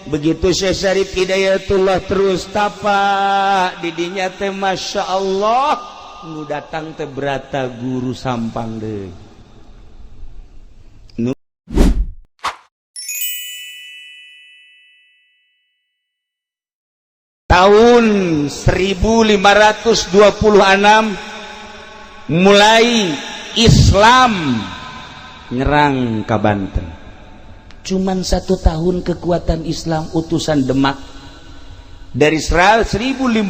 Begitu Syekh Syarif Hidayatullah terus tapa didinya teh, Masya Allah, nu datang teh Brata Guru Sampang deui. Nu tahun 1526 mulai Islam nyerang ke Banten. Cuman satu tahun kekuatan Islam, utusan Demak dari 1526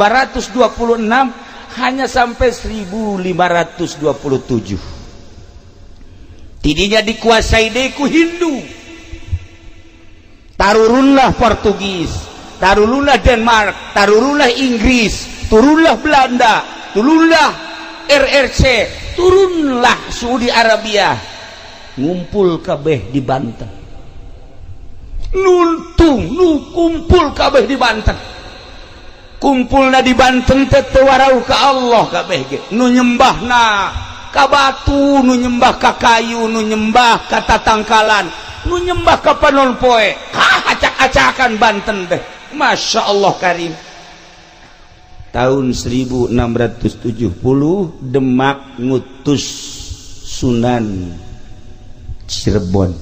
hanya sampai 1527. Tidinya dikuasai deui ku Hindu, tarurunlah Portugis, tarurunlah Denmark, tarurunlah Inggris, turunlah Belanda, turunlah RRC, turunlah Saudi Arabia, ngumpul kabeh di Banten. Nuntung nu kumpul kabeh di Banten, kumpulna di Banten teh teu warau ka Allah kabeh ge. Nu nyembahna ka batu, nu nyembah ka kayu, nu nyembah ka tatangkalan, nu nyembah ka panon poe. Acak-acakan Banten teh, Masya Allah Karim. Tahun 1670 Demak ngutus Sunan Cirebon,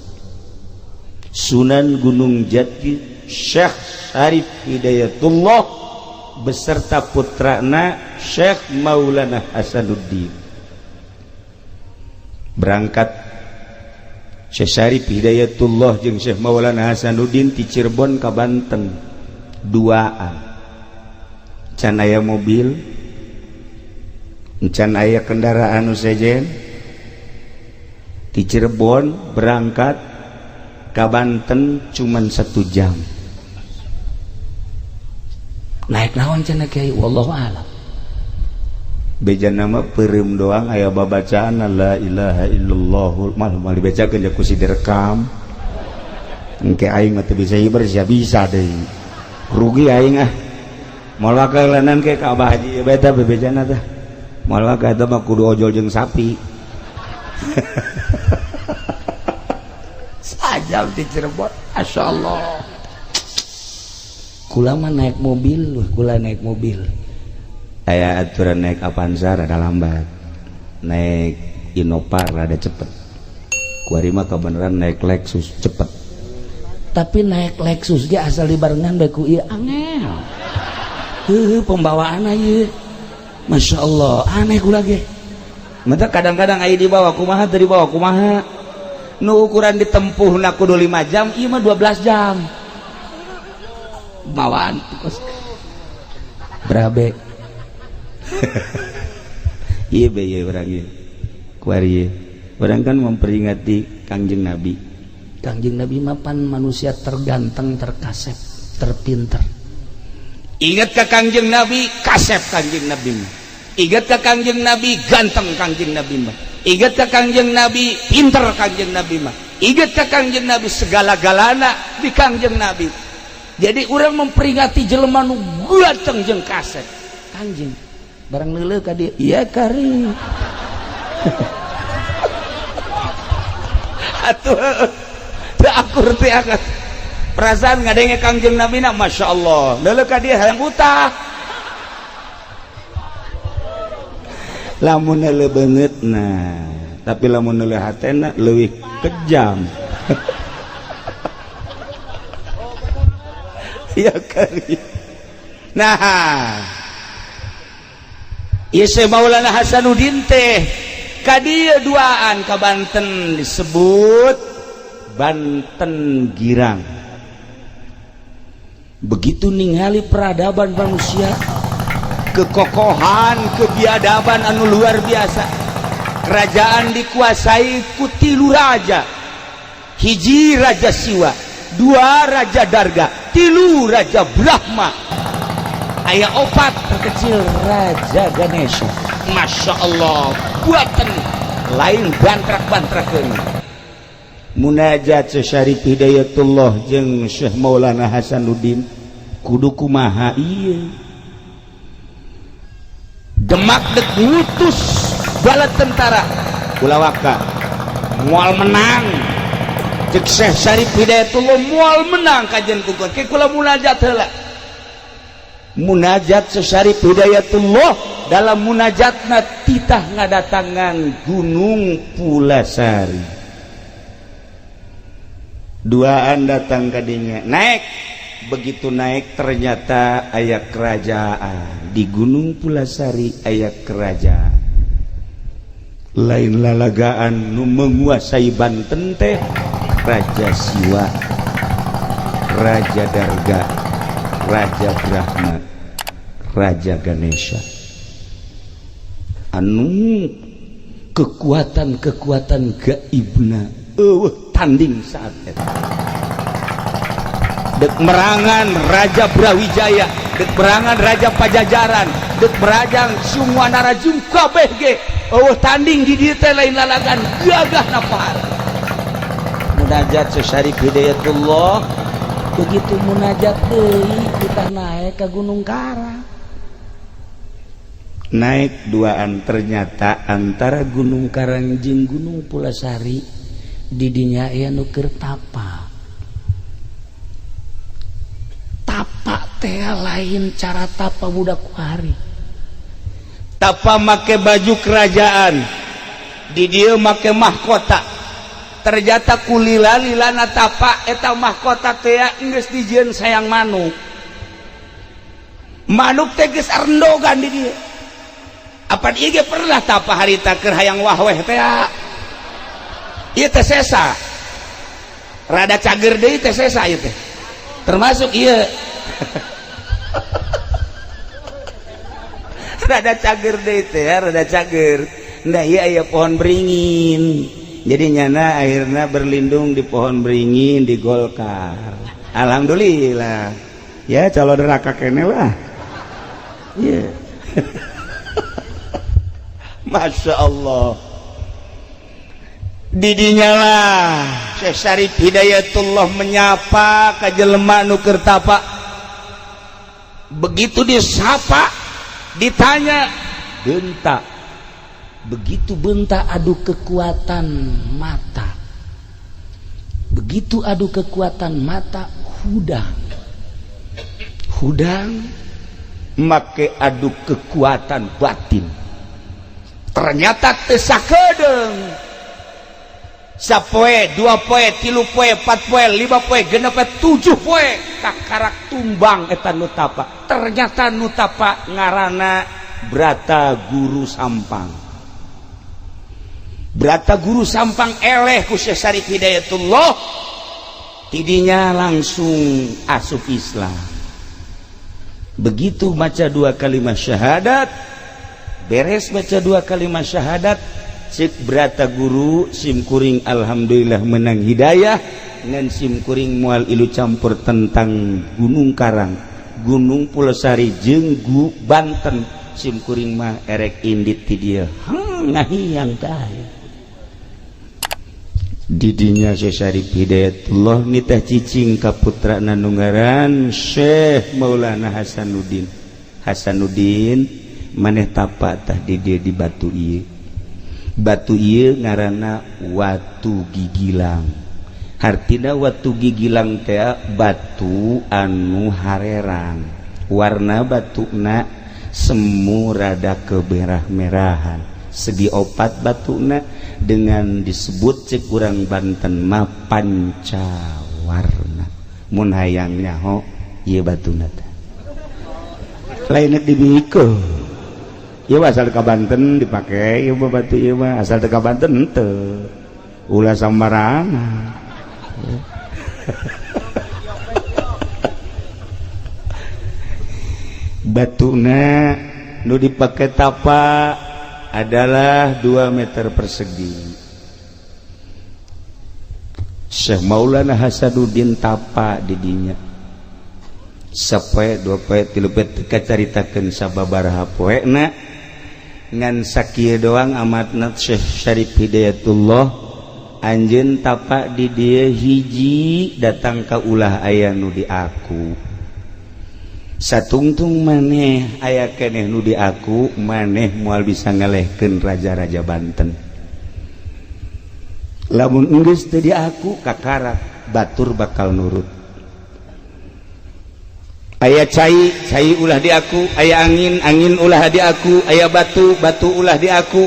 Sunan Gunung Jati, Syekh Syarif Hidayatullah beserta putrana Syekh Maulana Hasanuddin. Berangkat Syekh Syarif Hidayatullah jeung Syekh Maulana Hasanuddin di Cirebon ke Banten duaan. Can aya mobil, can aya kendaraan sejen. Di Cirebon berangkat ke Banten cuman satu jam. Naik naon cenah, Kiai? Wallahu alam. Beja nama peureum doang, aya babacaan la ilaha illallah mal mal dibacakeun ku si direkam. Engke aing mah teu bisa hiber sia, bisa deui, rugi aing. Ah, moal wakalanan ke ka Abah Haji beta bebejana tah. Moal ka eta mah kudu ojol jeung sapi. Sajam di Cirebon, Masya Allah. Kula mah naik mobil, kula naik mobil aya aturan, naik Avanza rada lambat, naik Innova rada cepet. Kuari mah kebenaran naik Lexus cepet, tapi naik Lexus ge asal dibarengan bae ku ieu angel. Heuh, pembawaan ieu Masya Allah, aneh kula ge. Mata kadang-kadang aya dibawa kumaha teu dibawa kumaha. Nu ukuran ditempuh na kudu 5 jam, ieu mah 12 jam bawaan kos berabe. Iya be, iya orang ieu kuari ieu. Orang kan memperingati Kangjeng Nabi. Kangjeng Nabi mapan manusia terganteng, terkasep, terpinter. Ingat ke Kangjeng Nabi, kasep Kangjeng Nabi mah. Ingat ke Kangjeng Nabi, ganteng Kangjeng Nabi mah. Ingat ke Kangjeng Nabi, pinter Kangjeng Nabi mah. Ingat ke Kangjeng Nabi, segala-galana di Kangjeng Nabi. Jadi orang memperingati jelema nu ganteng jeung kasep Kangjeng, barang leuleuh ka dieu, iya kari atuh teu akur teh akan perasaan ngadenge Kangjeng Nabi na, Masya Allah. Leuleuh ka dieu hayang utah. Lamun leuleuh beungeut, nah, tapi lamun leuleuh hatena leuwih kejam ya kali. Nah, ieu Maulana Hasanuddin teh ka dieu duaan ka Banten, disebut Banten Girang. Begitu ningali peradaban manusia, kekokohan, kebiadaban anu luar biasa, kerajaan dikuasai ku tilu raja. Hiji Raja Siwa, dua Raja Darga, tilu Raja Brahma, aya opat terkecil Raja Ganesha. Masya Allah, buatan lain bantrak-bantrakeun. Munajat Syarif Hidayatullah jeung Syekh Maulana Hasanuddin, kudu kumaha ieu? Demak dek ngutus bala tentara, ulah waka, moal menang. Cek Syekh Syarif Hidayatullah, moal menang kajian ku ke kula munajat heula. Munajat Syekh Syarif Hidayatullah, dalam munajatna titah ngadatangan Gunung Pulasari. Duaan datang kadinya, naik. Begitu naik, ternyata aya kerajaan di Gunung Pulasari. Aya kerajaan, lain lalagaan, nu menguasai Banten teh Raja Siwa, Raja Darga, Raja Brahma, Raja Ganesha, anu kekuatan-kekuatan gaibna euweuh tanding saat eta. Dek merangan Raja Brawijaya, dek merangan Raja Pajajaran, dek merajang semua narajung kabeh ge euweuh tanding di dieu teh, lain lalagan gagah napar. Munajat Syarif Hidayatullah, begitu munajat deui, kita naik ke Gunung Karang. Naik duaan, ternyata antara Gunung Karang jeung Gunung Pulasari didinya aya nu keur tapa. Tapa teh lain cara tapa budak kuari. Tapa make baju kerajaan, di dieu make mahkota. Ternyata kulila lilana tapa, eta mahkota teh geus dijieun sayang manuk. Manuk teh geus arendogan di dieu. Apa ieu ge pernah tapa harita keur hayang wahweh teh? Ieu teh sesa rada cager deui teh, sesa ieu teh termasuk ieu rada cager deui teh, rada cager. Nah, ieu aya pohon beringin, jadi nyana akhirnya berlindung di pohon beringin di Golkar. Alhamdulillah ya, calon neraka kene lah. Yeah. Masya Allah, didinya lah Syekh Syarif Hidayatullah menyapa ka jelema nu keur tapa. Begitu disapa, ditanya, bentak. Begitu bentak, adu kekuatan mata. Begitu adu kekuatan mata, hudang hudang make adu kekuatan batin, ternyata teu sakedeung. Sapoe, 2 poe, 3 poe, 4 poe, 5 poe, 6 poe, 7 poe, kakarak tumbang eta nu tapa. Ternyata nu tapa ngarana Brata Guru Sampang. Brata Guru Sampang eleh ku Syekh Syarif Hidayatullah, tidinya langsung asup Islam. Begitu baca dua kalimat syahadat, beres baca dua kalimat syahadat, cek Brata Guru, "Sim kuring alhamdulillah menang hidayah, ngan sim kuring mual ilu campur tentang Gunung Karang, Gunung Pulosari jeung Banten. Sim kuring mah erek indit ti dieu." Ngahiang tah. Didinya Syekh Syarif Hidayatullah nitah cicing ka putrana nu ngaran Syekh Maulana Hasanuddin. "Hasanuddin, maneh tapa tah di dieu, di batu ieu." Batu ieu ngaranna Watu Gigilang. Hartina Watu Gigilang teh batu anu harerang, warna batuna semu rada kemerah-merahan, segi opat batuna, dengan disebut cek urang Banten mah pancawarna. Mun hayang nyaho, ieu batuna teh lain dibikeun. Ieu asal ka Banten dipake ieu mah, batu ieu mah asal ka Banten henteu, ulah sambarangan. Batuna nu dipake tapa adalah 2 meter persegi. Syekh Maulana Hasanuddin tapa didinya sapoe, 2 poe, 3 poe, teu kacaritakeun sababaraha poena, ngan sakieu doang amatna. Syekh Syarif Hidayatullah anjeun tapa di dieu hiji datang ka ulah aya nu di aku. Satungtung maneh aya keneh nu di aku, maneh moal bisa ngalehkeun raja-raja Banten. Lamun geus teu diaku, kakarak batur bakal nurut. Aya cai, cai ulah diaku. Aya angin, angin ulah diaku. Aya batu, batu ulah diaku.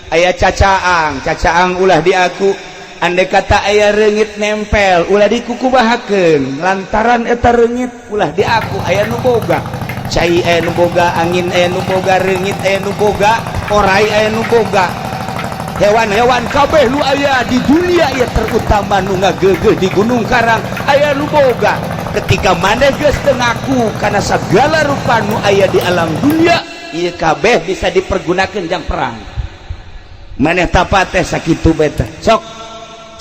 Aya cacaang, cacaang ulah diaku. Andai kata aya reungit nempel, ulah dikukumahakeun, lantaran eta reungit ulah diaku aya nu boga. Cai aya nu boga, angin aya nu boga, reungit aya nu boga, orai aya nu boga, hewan-hewan kabeh nu aya di dunia ya, terutama nu ngagegeh di Gunung Karang, aya nu boga. Ketika maneh geus teu ngaku kana segala rupa nu aya di alam dunia, ieu kabeh bisa dipergunakan jang perang. Maneh tapa teh sakitu beta. Sok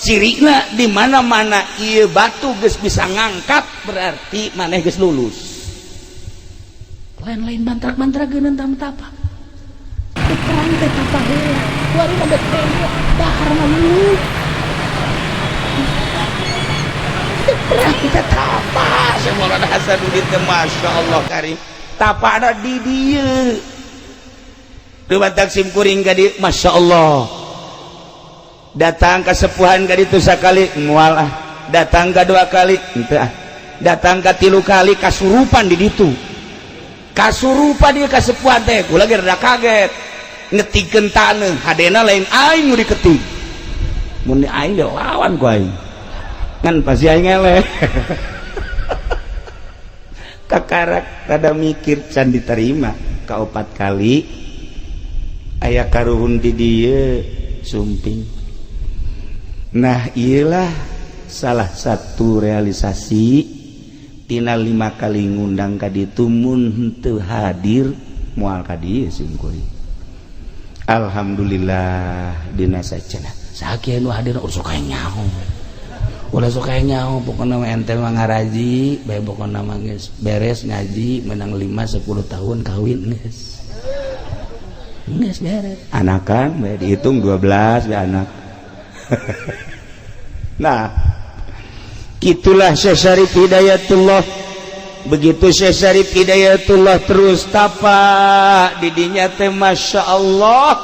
cirina di mana-mana ieu batu geus bisa ngangkat, berarti maneh geus lulus. Lain-lain mantra-mantra geuneun tapa. Perang teh tapa heula. Kuari mah dek tembok, dahar mah lu. Perang teh tapa. Syekh Maulana Hasanuddin teh, Masya Allah karim, tapa ada di dieu. Dumatak sim kuring ka dieu, Masya Allah, datang kasepuhan ka ditu sakali, moal ah. Datang ka dua kali, henteu ah. Datang ka tilu kali, kasurupan di ditu, kasurupan dia kasepuhan teh. Kula ge rada kaget, ngetikeun taneuh hadena lain aing nu diketik. Mun aing lawan ku aing kan pasti aing eleh. Kakarak rada mikir, can diterima. Kaopat kali aya karuhun di dieu sumping. Nah, iyalah salah satu realisasi tina lima kali ngundang ka ditu. Mun henteu hadir, moal ka dieu sim kuring. Alhamdulillah dina sacana. Sakieu nu hadir ulah sok nyaho, ulah sok nyaho. Pokokna mah ente mah ngaraji bae. Pokokna mah geus beres ngaji, menang 5 10 tahun kawin, geus geus beres. Anakan bae dihitung 12 bae anak. Nah, itulah Syekh Syarif Hidayatullah. Begitu Syekh Syarif Hidayatullah terus tapa didinya teh, Masya Allah,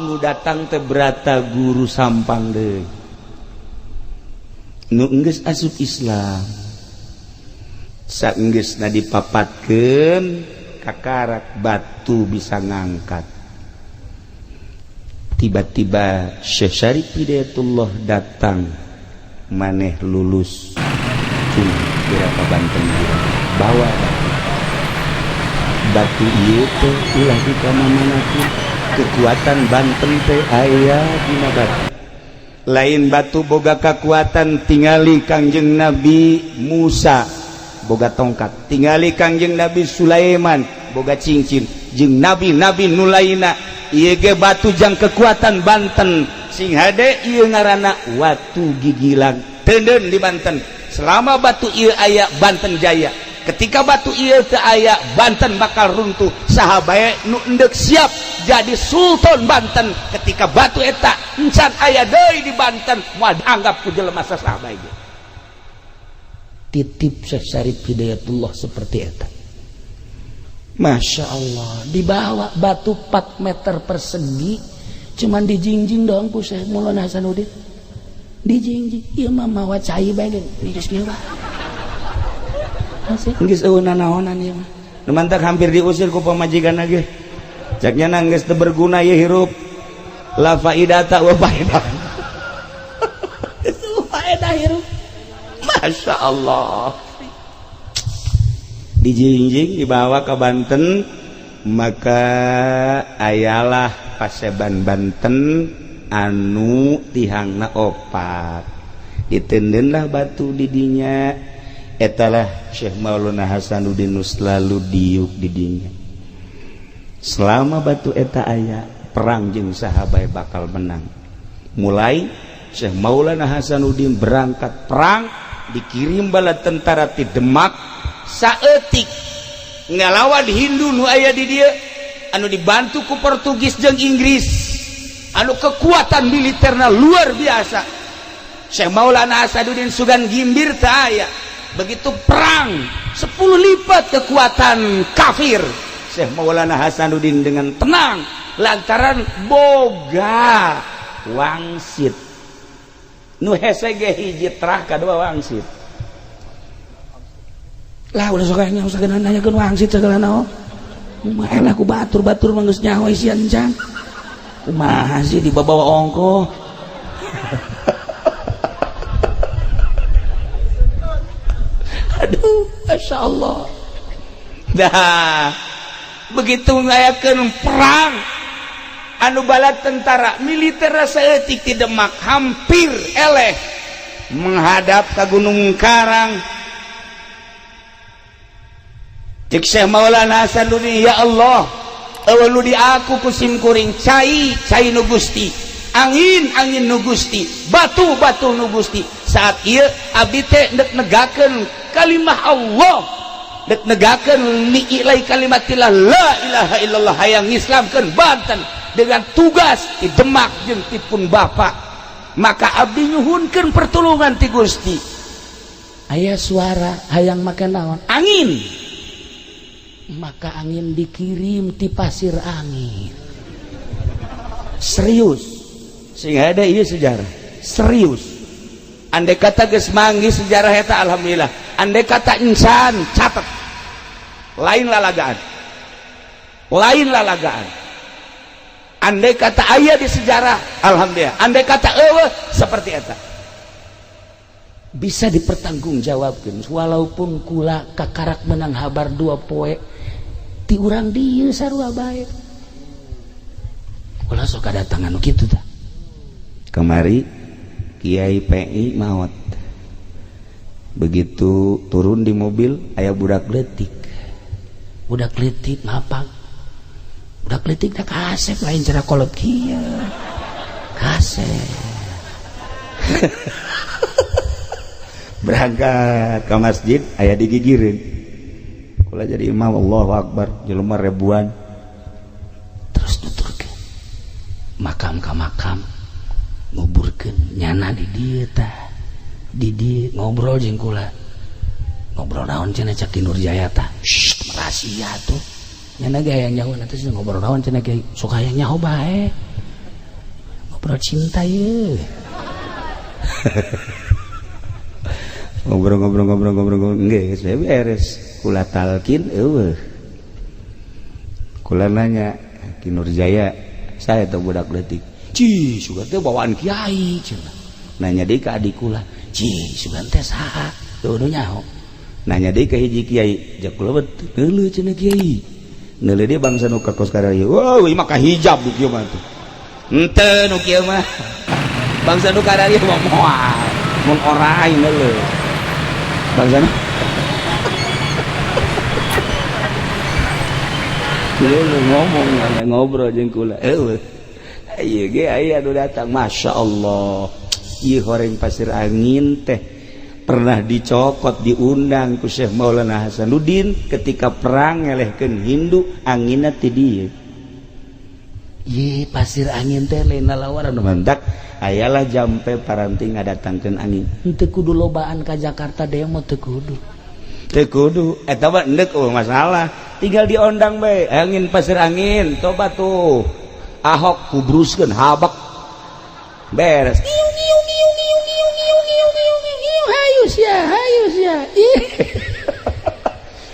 nu datang teh berata guru Sampang deh, nu enggeus asup Islam. Saenggeusna dipapatkeun, kakarak batu bisa ngangkat. Tiba-tiba Syekh Syarif Hidayatullah datang, "Maneh lulus, cuma berapa Banten bawa batu. Batu ieu teh ulah dikamana-manakeun. Kekuatan Banten teh aya dina batu. Lain batu boga kekuatan, tingali Kangjeng Nabi Musa boga tongkat, tingali Kangjeng Nabi Sulaiman boga cincin, jeung nabi-nabi nu lainna. Ieu ge batu jang kekuatan Banten. Sing hade, ieu ngaranna watu gigilang. Tenden di Banten. Selama batu ieu aya, Banten jaya. Ketika batu ieu teu aya, Banten bakal runtuh. Saha bae nu endek siap jadi sultan Banten, ketika batu eta encan aya deui di Banten, moal dianggap ku jelema saha bae." Titip Syekh Syarif Hidayatullah seperti eta. Masya Allah, dibawa batu 4 meter persegi, cuman dijingjing doang ku Syekh Maulana Hasanuddin. Dijingjing, ieu mah mawa cai bae ge geus kieu bae. Geus eueuh nanaonan ieu mah. Nu mantak hampir diusir ku pamajikan ge. Caknya geus teu berguna ieu hirup. La faidata wa faedah. Itu faedah hirup. Masya Allah. Dijingjing, dibawa ke Banten, maka ayalah Paseban Banten anu tihangna opat. Ditendenlah batu didinya. Etalah Syekh Maulana Hasanuddin nu selalu diuk didinya. Selama batu eta aya, perang jeung saha bae bakal menang. Mulai Syekh Maulana Hasanuddin berangkat perang, dikirim bala tentara ti Demak saeutik ngalawan Hindu nu aya di dieu, anu dibantu ku Portugis jeung Inggris, anu kekuatan militerna luar biasa. Syekh Maulana Hasanuddin sugan gimbir teu aya. Begitu perang, 10 lipat kekuatan kafir. Syekh Maulana Hasanuddin dengan tenang lantaran boga wangsit. Nu hese ge hiji terah kadua wangsit. Lah ulah sok nyaho sagala nanyakeun wangsit sagala naon. Kumaha lah ku batur-batur mah geus nyaho isian can. Kumaha sih dibawa ongkoh. Aduh, Masya Allah. Dah begitu ngayakeun perang anu bala tentara militer saeutik di Demak hampir eleh menghadap ke Gunung Karang. Cek Syekh Maulana Hasanuddin, ya Allah, eueuh nu di aku ku sim kuring cai cai nu Gusti, angin angin nu Gusti, batu batu nu Gusti. Saat ieu abdi teh ndek negakeun kalimah Allah, dek negakeun li'ilai kalimatillah la ilaha illallah, hayang ngislamkeun Banten dengan tugas di Demak jeung tipun Bapak. Maka abdi nyuhunkeun pertolongan ti Gusti. Aya suara hayang make naon? Angin. Maka angin dikirim ti pasir angin. Serius. Sehingga ada ieu sejarah. Serius. Andai kata geus manggih sejarah eta alhamdulillah. Andai kata insan catat. Lain lalagaan. Lain lalagaan. Andai kata aya di sejarah, alhamdulillah. Andai kata eueuh seperti eta. Bisa dipertanggungjawabkeun walaupun kula kakarak menang habar dua poe ti urang dieu sarua bae. Ulah sok kadatangan nu kitu tah. Kamari Kiai PI maot. Begitu turun di mobil aya budak leutik. Budak leutik ngapak. Budak leutik teh kasep lain cara kolot kieu. Kasep. Berangkat ke masjid aya digigireun. Kula jadi imam, Allahu Akbar, jelema ribuan. Terus nuturkeun. Makam ka makam nguburkeun nyana di dieu tah. Di dieu ngobrol jeung kula. Ngobrol naon cenah cak Ki Nurjaya tah. Shh, rahasia tuh. Nyana ge hayang nyaho nanti ngobrol naon cenah kiai, sok hayang nyaho bae. Ngobrol cinta ye. Ngobrol-ngobrol-ngobrol-ngobrol geus beres. Kula talkin eueuh. Kula nanya Ki Nurjaya, saya teh budak leutik. Ci, sugan teh bawaan kiai cenah. Nanya deui ka adik kula, ci, sugan teh saha? Teu nyaho. Nanya deui ka hiji kiai, jak kula betul neuleuh cenah kiai. Neuleuh deui bangsa nu ka kos kararieu. Wah, ieu mah kahijab nu kieu mah tuh. Henteu nu kieu mah. Bangsa nu kararieu mah moal. Mun orai neuleuh. Bangsa nu neuleuh ngomong ngobrol jeung kula. Eueuh. Ieu ge aya nu datang, Masya Allah. Ieu horeng pasir angin teh pernah dicokot diundang ku Syekh Maulana Hasanuddin ketika perang ngelehkeun Hindu, anginna ti dieu. Ye pasir angin teh lain lalawaran nu mantak ayalah jampe paranti ngadatangkeun angin. Henteu kudu lobaan ka Jakarta demo teu kudu. Teu kudu eta mah endek eueuh masalah. Tinggal diondang bae angin pasir angin coba tuh. Ahok kubruskeun habak. Beres. Hayu sia.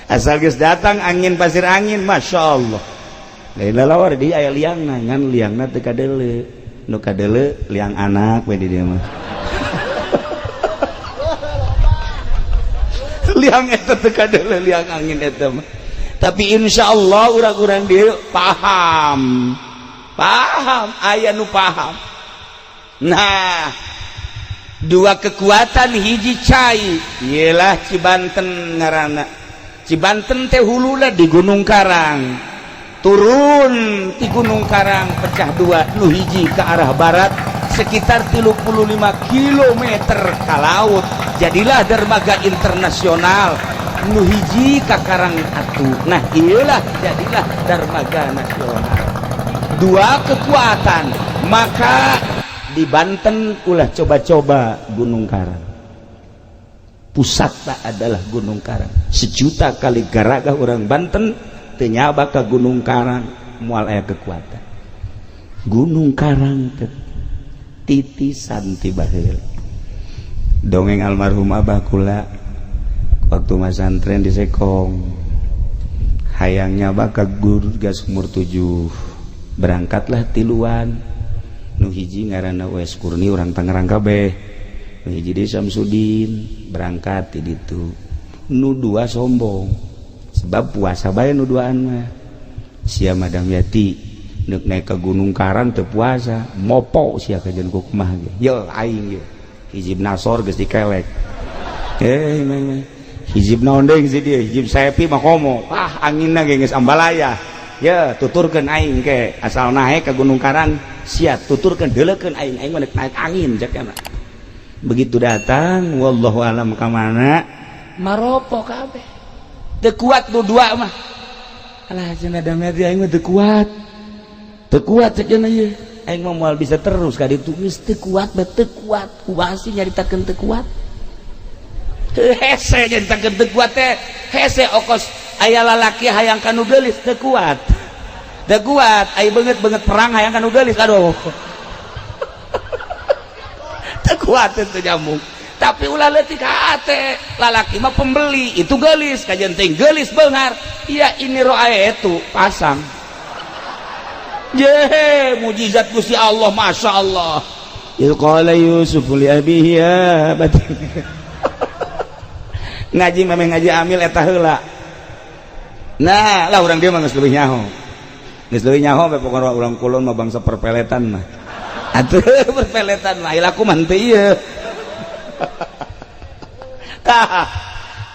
Asal geus datang angin pasir angin, Masya Allah. Lain lalawar di aya liangna, ngan liangna teu kadeuleu. Nu kadeuleu liang anak we di dieu mah. Liang eta teu kadeuleu liang angin eta mah. Tapi insya Allah urang-urang dieu paham. Paham, aya nu paham. Nah, dua kekuatan hiji cai ialah Cibanten ngaranna. Cibanten teh huluna di Gunung Karang. Turun di Gunung Karang pecah dua, nu hiji ke arah barat sekitar 35 km ke laut. Jadilah dermaga internasional. Nu hiji ka Karang Atu. Nah, iyalah jadilah dermaga nasional. Dua kekuatan, maka di Banten ulah coba-coba Gunung Karang. Pusatna adalah Gunung Karang. Sejuta kali garaga orang Banten teu nyaba ka Gunung Karang moal aya kekuatan. Gunung Karang teh titisan ti baheula. Dongeng almarhum abah kula waktu masantren di Sekong, hayangnya bakal guru gas umur 7. Berangkatlah tiluan, nu hiji ngaranna Wes Kurni, urang Tangerang kabeh, nu hiji di Samsudin. Berangkat di ditu, nu dua sombong sebab puasa bae. Nu duaan mah sia Madam Yati nek naik ke Gunung Karang teu puasa, mopo sia kajian ku kumaha ge. Yo aing ye hizib nasor geus dikelek, eh meh hizib naon deui si dia, hizib sepi mah komo ah anginna ge geus ambalaya ya. Tuturkeun aing ke asal naik ke Gunung Karang sia, tuturkeun, deuleukeun aing, aing mah naik angin cek. Begitu datang, wallahu alam ka mana, maropo kabeh, teu kuat nu dua mah. Alah, cenah Damyati, aing mah teu kuat, teu kuat cek cenah ieu, aing mah moal bisa terus ka ditu, geus teu kuat bae, teu kuat. Kumaha sih nyaritakeun teu kuat? Teu hese nyaritakeun teu kuat teh, hese okos aya lalaki hayang ka nu geulis, teu kuat, teu kuat. Aya beungeut-beungeut perang hayang ka nu geulis, aduh, teu kuat, teu nyambung. Tapi ulah leutik hate, lalaki mah pembeli itu geulis, kajian teh geulis beunghar. Ya ini roa itu pasang je mujizat Gusti Allah, Masya Allah. Idz qala Yusuf li abihi ya abati. Ngaji memang ngaji amil eta heula. Nah lah, urang dia mah geus leuwih nyaho, geus leuwih nyaho bae. Pokona urang kulon mah bangsa perpeletan mah atuh, perpeletan mah laku mah henteu ieu. Tah,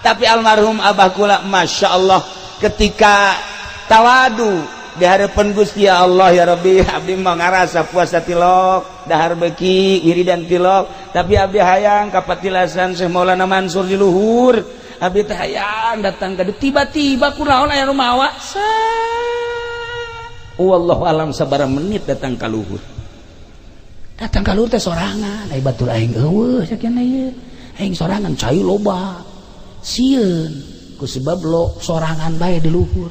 tapi almarhum abah kula, Masya Allah, ketika tawadu di hadapan Gusti Allah, ya Rabbi, abdi mah ngarasa puasa tilok, dahar beki, wiridan tilok, tapi abdi hayang kapatilasan Syekh Maulana Mansur di luhur. Abdi teh hayang datang ka, tiba-tiba kunaon aya nu mawa, wallahu alam sabaraha menit datang ka luhur. Datang ka luhur teh sorangan, ai batur aing eueuh sakieu ieu, aing sorangan, cai loba sieun ku sebab lo sorangan bae di luhur.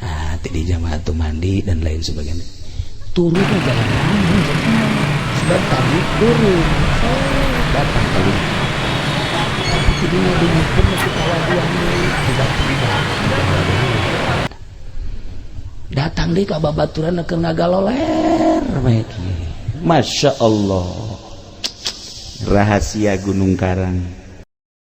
Nah, di jamaah tuh mandi dan lain sebagainya, turunnya jalan sebab tadi turun datang ke luhur, tapi tidinya dengarkeun masih tawaduan. Tiba-tiba datang deui ka babaturan keur ngagaloler bae. Masya Allah, rahasia Gunung Karang.